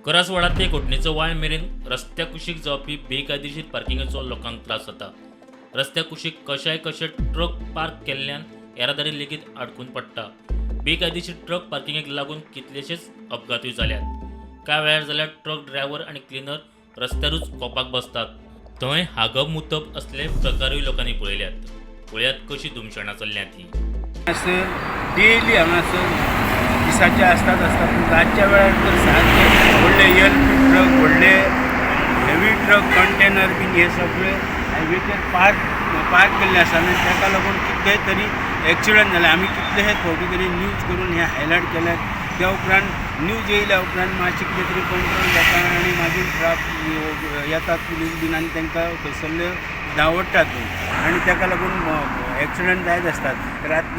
करासवाडा ते कोटणेचो वाळ मेरेन रस्त्या कुशीक जावपी बेकायदेशीर पार्किंगेचो लोकांक त्रास जाता. रस्त्या कुशीक कशाय कशे ट्रक पार्क केल्ल्यान येरादारी लेगीत आडकून पडटा. बेकायदेशीर ट्रक पार्किंगेक लागून कितलेशेच अपघातूय जाल्यात. कांय वेळार जाल्यार ट्रक ड्रायव्हर आनी क्लिनर रस्त्यारूच कोपाक बसतात. थंय हागप मुतप असले प्रकारूय लोकांनी पळयल्यात. पळयात कशी धुमशणां चल्ल्यांत हीं. हांगासर डेली हांगासर दिसाचे आसतात आसता, पूण रातच्या वेळार तर सारके व्हडले एल पी ट्रक, व्हडले हेवी ट्रक, कंटेनर बीन हे सगळे हायवेचेर पार्क पार्क केल्ले आसा आनी ताका लागून कितले तरी एक्सिडंट जाले. आमी कितलेशेच फावटी तरी न्यूज करून हे हायलायट केल्यात. त्या उपरांत न्यूज येयल्या उपरांत मातशें कितें तरी कंट्रोल जाता आनी मागीर ट्रक येतात पुलीस बीन आनी तांकां थंयसरले धांवडटात बीन आनी ताका लागून एक्सिडंट जायत आसतात.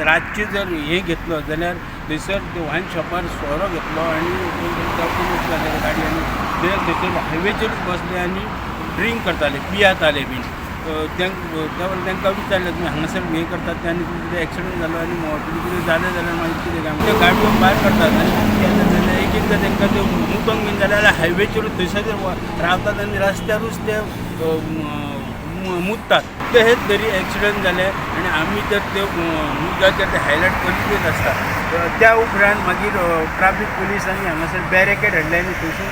रातचे जर हें घेतलो जाल्यार थंयसर वायन शॉपार सोरो घेतलो आनी कोण तरी चौकीन वचपाक गाडी आनी ते थंयसर हायवेचेरूच बसले आनी ड्रिंक करताले, पियाताले बीन. तांकां विचारलें, तुमी हांगासर हें करतात ते आनी तुमकां कितें एक्सिडंट जालो आनी तुमकां कितें जालें जाल्यार मागीर कितें काय म्हणून. त्यो गाडयो भायर करतात आनी कितें जाल्यार एक एकदां तांकां त्यो मुतोंक बीन जालें जाल्यार हायवेचेरूच थंयसर रावतात आनी रस्त्यारूच ते मुततात. तशेंच तरी एक्सिडंट जाले आनी आमी तर त्यो न्यूजाचेर ते हायलायट करीत आसता. त्या उपरांत मागीर ट्राफीक पुलिसांनी हांगासर बॅरिकेड हाडले आनी थंयसून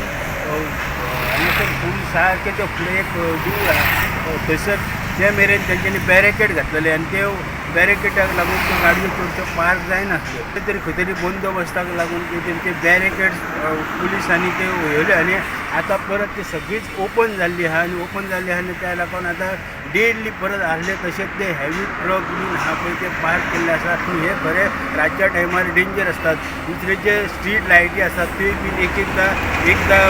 हांगासर फूल सारकें ते फुडें एक देवूळ आहा थंयसर ते मेरेन तेंच्यांनी बॅरिकेड घातलेले आनी ते बॅरिकेडाक लागून त्यो गाडयो चडश्यो पार्क जायनासल्यो. खंय तरी खंय तरी बंदोबस्ताक लागून कितें तरी ते बॅरिकेड्स पुलिसांनी ते व्हेले आनी आतां परत ती सगळीच ओपन जाल्ली आहा आनी ओपन जाल्ली आहा आनी त्या लागून आतां डेली परत आहले तशेंच ते हेवी ट्रक बीन आहा पळय ते पार्क केल्ले आसा. हे खरें रातच्या टायमार डेंजर आसतात. दुसरे जे स्ट्रीट लायटी आसात त्यो बीन एक एकदां एकदां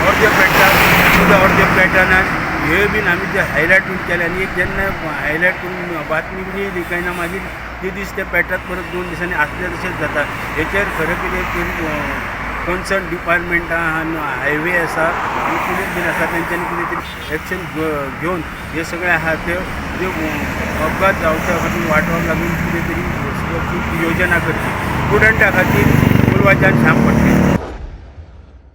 अर्द्यो पेट्टात, एकदां अर्द्यो पेटनात. हे बीन आमी ते हायलायट बीन केले आनी एक जेन्ना हायलायट करून बातमी बीन येयली काय ना मागीर ते दीस ते पेट्टात, परत 2 दिसांनी आसले तशेंच जाता. हेचेर खरें कितें कन्सर्न डिपार्टमेंट आहा, हायवे आसा आनी पुलीस बीन आसा, तेंच्यांनी कितें तरी एक्शन घेवन हे सगळे आहा ते अपघात जावच्या खातीर वाटोवंक लागून कितें तरी योजना करची. स्टुडंटा खातीर पूर्वाच्यान श्याम पडटे.